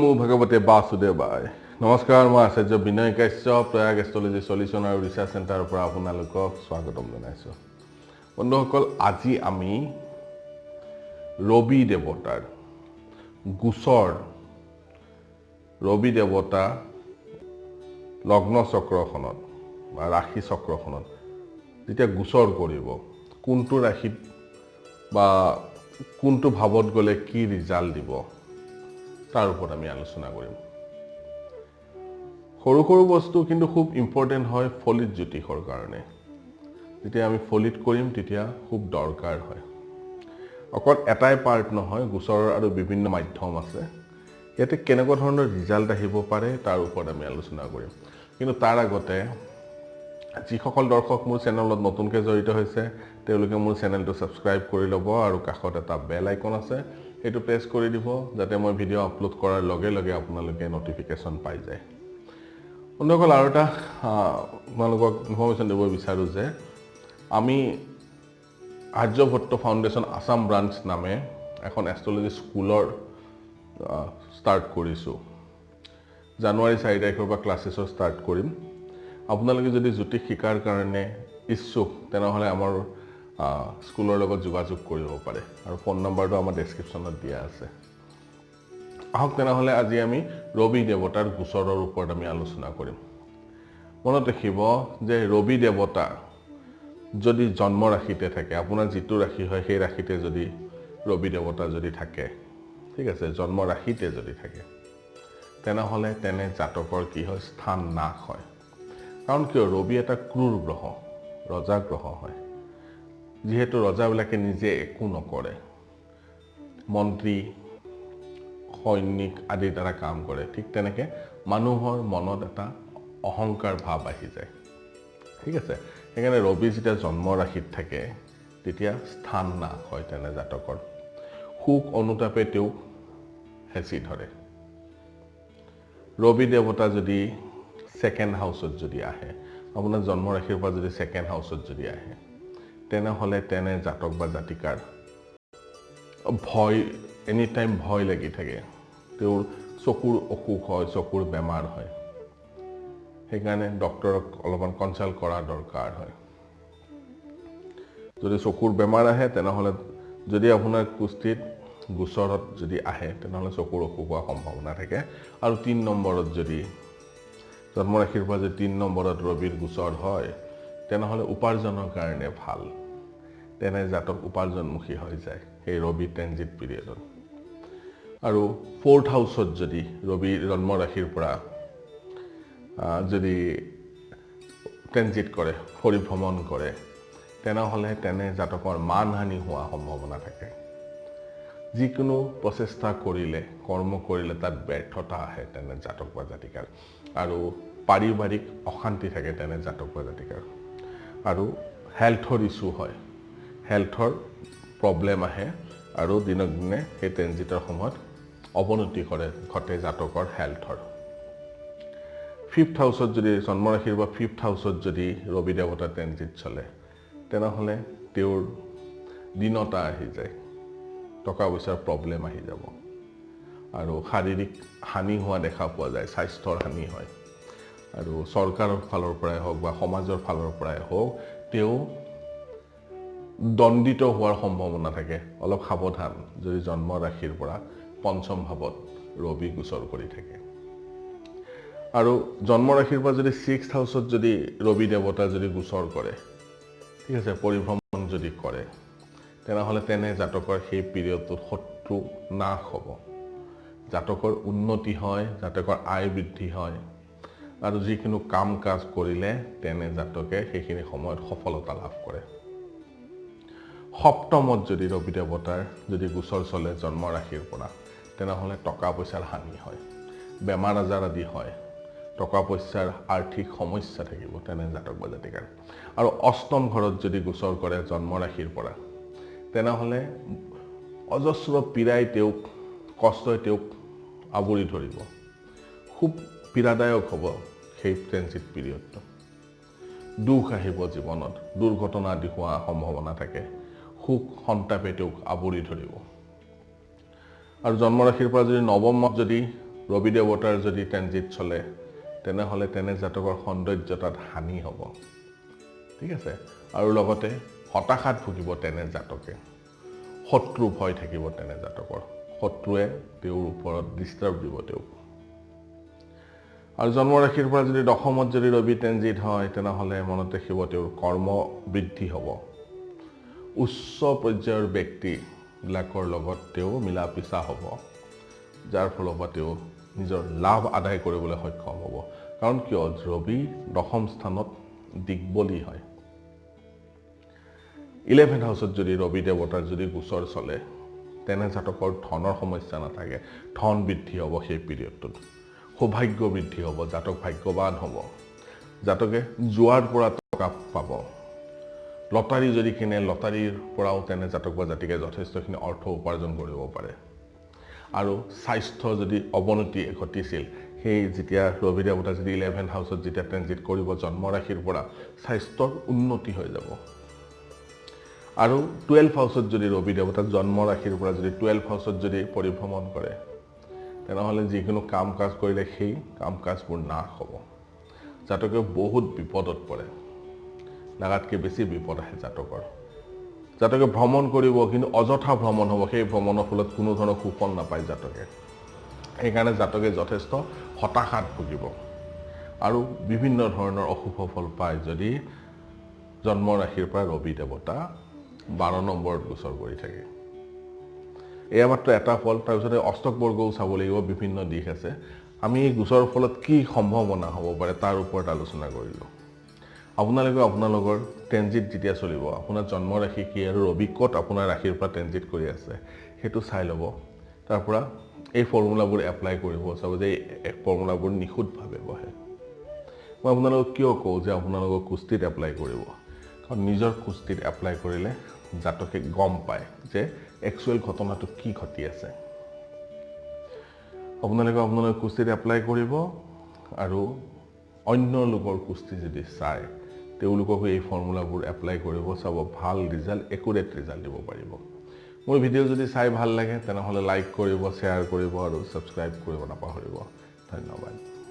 নমো ভগৱতে বাসুদেৱায়। নমস্কাৰ, মই আচাৰ্য বিনয় Kashyap, Prayag astrology solution আৰু ৰিচাৰ্চ চেণ্টাৰৰ পৰা আপোনালোকক স্বাগতম জনাইছোঁ। বন্ধুসকল, আজি আমি ৰবি দেৱতাৰ গোচৰ, ৰবি দেৱতা লগ্ন চক্ৰখনত বা ৰাশি চক্ৰখনত যেতিয়া গোচৰ কৰিব, কোনটো ৰাশিত বা কোনটো ভাৱত গ'লে কি ৰিজাল্ট দিব, তাৰ ওপৰত আমি আলোচনা কৰিম। সৰু সৰু বস্তু, কিন্তু খুব ইম্পৰ্টেণ্ট হয় ফলিত জ্যোতিষৰ কাৰণে। যেতিয়া আমি ফলিত কৰিম, তেতিয়া খুব দৰকাৰ হয়। অকল এটাই পাৰ্ট নহয়, গোচৰৰ আৰু বিভিন্ন মাধ্যম আছে। ইয়াতে কেনেকুৱা ধৰণৰ ৰিজাল্ট আহিব পাৰে, তাৰ ওপৰত আমি আলোচনা কৰিম। কিন্তু তাৰ আগতে যিসকল দৰ্শক মোৰ চেনেলত নতুনকৈ জড়িত হৈছে, তেওঁলোকে মোৰ চেনেলটো ছাবস্ক্ৰাইব কৰি ল'ব আৰু কাষত এটা বেল আইকন আছে, সেইটো প্ৰেছ কৰি দিব, যাতে মই ভিডিঅ' আপলোড কৰাৰ লগে লগে আপোনালোকে ন'টিফিকেশ্যন পাই যায়। বন্ধুসকল, আৰু এটা আপোনালোকক ইনফৰ্মেশ্যন দিব বিচাৰোঁ যে আমি আৰ্যভট্ট ফাউণ্ডেশ্যন আছাম ব্ৰাঞ্চ নামে এখন এষ্ট্ৰলজি স্কুলৰ ষ্টাৰ্ট কৰিছোঁ। জানুৱাৰী 4 তাৰিখৰ পৰা ক্লাছেছৰ ষ্টাৰ্ট কৰিম। আপোনালোকে যদি জ্যোতিষ শিকাৰ কাৰণে ইচ্ছুক, তেনেহ'লে আমাৰ স্কুলৰ লগত যোগাযোগ কৰিব পাৰে আৰু ফোন নম্বৰটো আমাৰ ডেছক্ৰিপশ্যনত দিয়া আছে। আহক তেনেহ'লে, আজি আমি ৰবি দেৱতাৰ গোচৰৰ ওপৰত আমি আলোচনা কৰিম। মনত ৰাখিব যে ৰবি দেৱতা যদি জন্ম ৰাশিতে থাকে, আপোনাৰ যিটো ৰাশি হয়, সেই ৰাশিতে যদি ৰবি দেৱতা যদি থাকে, ঠিক আছে, জন্ম ৰাশিতে যদি থাকে, তেনেহ'লে তেনে জাতকৰ কি হয়? স্থান নাশ হয়। কাৰণ কিয়? ৰবি এটা ক্ৰূৰ গ্ৰহ, ৰজা গ্ৰহ হয়। যিহেতু ৰজাবিলাকে নিজে একো নকৰে, মন্ত্ৰী, সৈনিক আদিৰ দ্বাৰা কাম কৰে, ঠিক তেনেকৈ মানুহৰ মনত এটা অহংকাৰ ভাৱ আহি যায়, ঠিক আছে। সেইকাৰণে ৰবি যেতিয়া জন্ম ৰাশিত থাকে, তেতিয়া স্থান নাশ হয় তেনে জাতকৰ। শোক অনুতাপে তেওঁক হেঁচি ধৰে। ৰবি দেৱতা যদি ছেকেণ্ড হাউচত যদি আহে, আপোনাৰ জন্ম ৰাশিৰ পৰা যদি ছেকেণ্ড হাউচত যদি আহে, তেনেহ'লে তেনে জাতক বা জাতিকাৰ ভয়, এনি টাইম ভয় লাগি থাকে। তেওঁৰ চকুৰ অসুখ হয়, চকুৰ বেমাৰ হয়। সেইকাৰণে ডক্তৰক অলপমান কনচাল্ট কৰা দৰকাৰ হয়। যদি চকুৰ বেমাৰ আহে, তেনেহ'লে যদি আপোনাৰ কুষ্ঠিত গোচৰত যদি আহে, তেনেহ'লে চকুৰ অসুখ হোৱাৰ সম্ভাৱনা থাকে। আৰু 3 নম্বৰত যদি, জন্মৰাশিৰ পৰা যদি 3 নম্বৰত ৰবিৰ গোচৰ হয়, তেনেহ'লে উপাৰ্জনৰ কাৰণে ভাল। তেনে জাতক উপাৰ্জনমুখী হৈ যায় সেই ৰবি ট্ৰেনজিট পিৰিয়ডত। আৰু ফ'ৰ্থ হাউচত যদি ৰবি জন্ম ৰাশিৰ পৰা যদি ট্ৰেনজিট কৰে, পৰিভ্ৰমণ কৰে, তেনেহ'লে তেনে জাতকৰ মানহানি হোৱা সম্ভাৱনা থাকে। যিকোনো প্ৰচেষ্টা কৰিলে, কৰ্ম কৰিলে তাত ব্যৰ্থতা আহে তেনে জাতক বা জাতিকাৰ। আৰু পাৰিবাৰিক অশান্তি থাকে তেনে জাতক বা জাতিকাৰ। আৰু হেল্থৰ ইছ্যু হয়, হেল্থৰ প্ৰব্লেম আহে আৰু দিনক দিনে সেই ট্ৰেনজিটৰ সময়ত অৱনতি কৰে, ঘটে জাতকৰ হেল্থৰ। ফিফ্থ হাউচত যদি, জন্মৰাশিৰ বা ফিফ্থ হাউচত যদি ৰবি দেৱতা ট্ৰেনজিট চলে, তেনেহ'লে তেওঁৰ দীনতা আহি যায়, টকা পইচাৰ প্ৰব্লেম আহি যাব আৰু শাৰীৰিক হানি হোৱা দেখা পোৱা যায়, স্বাস্থ্যৰ হানি হয়। আৰু চৰকাৰৰ ফালৰ পৰাই হওক বা সমাজৰ ফালৰ পৰাই হওক, তেওঁ দণ্ডিত হোৱাৰ সম্ভাৱনা থাকে। অলপ সাৱধান যদি জন্ম ৰাশিৰ পৰা পঞ্চম ভাৱত ৰবি গোচৰ কৰি থাকে। আৰু জন্ম ৰাশিৰ পৰা যদি ছিক্স হাউচত যদি ৰবি দেৱতা যদি গোচৰ কৰে, ঠিক আছে, পৰিভ্ৰমণ যদি কৰে, তেনেহ'লে তেনে জাতকৰ সেই পিৰিয়ডটোত শত্ৰু নাশ হ'ব, জাতকৰ উন্নতি হয়, জাতকৰ আয় বৃদ্ধি হয় আৰু যিকোনো কাম কাজ কৰিলে তেনে জাতকে সেইখিনি সময়ত সফলতা লাভ কৰে। সপ্তমত যদি ৰবি দেৱতাৰ যদি গোচৰ চলে জন্ম ৰাশিৰ পৰা, তেনেহ'লে টকা পইচাৰ হানি হয়, বেমাৰ আজাৰ আদি হয়, টকা পইচাৰ আৰ্থিক সমস্যা থাকিব তেনে জাতক বা জাতিকাৰ। আৰু অষ্টম ঘৰত যদি গোচৰ কৰে জন্ম ৰাশিৰ পৰা, তেনেহ'লে অজস্ৰ পীড়াই তেওঁক, কষ্টই তেওঁক আৱৰি ধৰিব। খুব পীড়াদায়ক হ'ব সেই ট্ৰেনজিট পিৰিয়ডটো। দুখ আহিব জীৱনত, দুৰ্ঘটনা আদি হোৱা সম্ভাৱনা থাকে। শোক সন্তাপে তেওঁক আৱৰি ধৰিব। আৰু জন্মৰাশিৰ পৰা যদি নৱমত যদি ৰবি দেৱতাৰ যদি ট্ৰেনজিট চলে, তেনেহ'লে তেনে জাতকৰ সৌন্দৰ্যতাত হানি হ'ব। ঠিক আছে। আৰু লগতে হতাশাত ভুগিব তেনে জাতকে, শত্ৰু ভয় থাকিব তেনে জাতকৰ, শত্ৰুৱে তেওঁৰ ওপৰত ডিষ্টাৰ্ব দিব তেওঁক। আৰু জন্মৰাশিৰ পৰা যদি দশমত যদি ৰবি ট্ৰেনজিট হয়, তেনেহ'লে মনত ৰাখিব তেওঁৰ কৰ্ম বৃদ্ধি হ'ব, উচ্চ পৰ্যায়ৰ ব্যক্তিবিলাকৰ লগত তেওঁ মিলা মিছা হ'ব, যাৰ ফলৰ পৰা তেওঁ নিজৰ লাভ আদায় কৰিবলৈ সক্ষম হ'ব। কাৰণ কিয়? ৰবি দশম স্থানত দিগ্বলী হয়। 11 হাউচত যদি ৰবি দেৱতাৰ যদি গোচৰ চলে, তেনে জাতকৰ ধনৰ সমস্যা নাথাকে, ধন বৃদ্ধি হ'ব সেই পিৰিয়ডটোত, সৌভাগ্য বৃদ্ধি হ'ব, জাতক ভাগ্যৱান হ'ব, জাতকে যোৱাৰ পৰা টকা পাব। লটাৰী যদি কিনে, লটাৰীৰ পৰাও তেনে জাতক বা জাতিকাই যথেষ্টখিনি অৰ্থ উপাৰ্জন কৰিব পাৰে। আৰু স্বাস্থ্য যদি অৱনতি ঘটিছিল, সেই যেতিয়া ৰবি দেৱতা যদি 11 হাউচত যেতিয়া ট্ৰেনজিট কৰিব জন্মৰাশিৰ পৰা, স্বাস্থ্যৰ উন্নতি হৈ যাব। আৰু 12 হাউচত যদি ৰবি দেৱতা জন্ম ৰাশিৰ পৰা যদি 12 হাউচত যদি পৰিভ্ৰমণ কৰে, তেনেহ'লে যিকোনো কাম কাজ কৰিলে সেই কাম কাজবোৰ নাশ হ'ব, জাতকে বহুত বিপদত পৰে, লাগাতকৈ বেছি বিপদ আহে জাতকৰ। জাতকে ভ্ৰমণ কৰিব, কিন্তু অযথা ভ্ৰমণ হ'ব, সেই ভ্ৰমণৰ ফলত কোনো ধৰণৰ সুফল নাপায় জাতকে। সেইকাৰণে জাতকে যথেষ্ট হতাশাত ভুগিব আৰু বিভিন্ন ধৰণৰ অশুভ ফল পায় যদি জন্ম ৰাশিৰ পৰা ৰবি দেৱতা 12 নম্বৰত গোচৰ কৰি থাকে। এয়া মাত্ৰ এটা ফল। তাৰপিছতে অষ্টক বৰ্গও চাব লাগিব, বিভিন্ন দিশ আছে। আমি এই গোচৰৰ ফলত কি সম্ভাৱনা হ'ব পাৰে তাৰ ওপৰত আলোচনা কৰিলোঁ। আপোনালোকে আপোনালোকৰ ট্ৰেনজিট যেতিয়া চলিব, আপোনাৰ জন্ম ৰাশি কি আৰু ৰবি ক'ত আপোনাৰ ৰাশিৰ পৰা ট্ৰেনজিট কৰি আছে সেইটো চাই ল'ব। তাৰ পৰা এই ফৰ্মুলাবোৰ এপ্লাই কৰিব, চাব যে এই ফৰ্মুলাবোৰ নিখুঁতভাৱে বহে। মই আপোনালোকক কিয় কওঁ যে আপোনালোকৰ কুষ্ঠিত এপ্লাই কৰিব? কাৰণ নিজৰ কুষ্ঠিত এপ্লাই কৰিলে জাতকে গম পায় যে একচুৱেল ঘটনাটো কি ঘটি আছে। আপোনালোকে আপোনালোকৰ কুষ্ঠিত এপ্লাই কৰিব আৰু অন্য লোকৰ কুষ্ঠি যদি চায়, তেওঁলোককো এই ফৰ্মুলাবোৰ এপ্লাই কৰিব, চাব ভাল ৰিজাল্ট, একুৰেট ৰিজাল্ট দিব পাৰিব। মোৰ ভিডিঅ' যদি চাই ভাল লাগে, তেনেহ'লে লাইক কৰিব, শ্বেয়াৰ কৰিব আৰু ছাবস্ক্ৰাইব কৰিব নাপাহৰিব। ধন্যবাদ।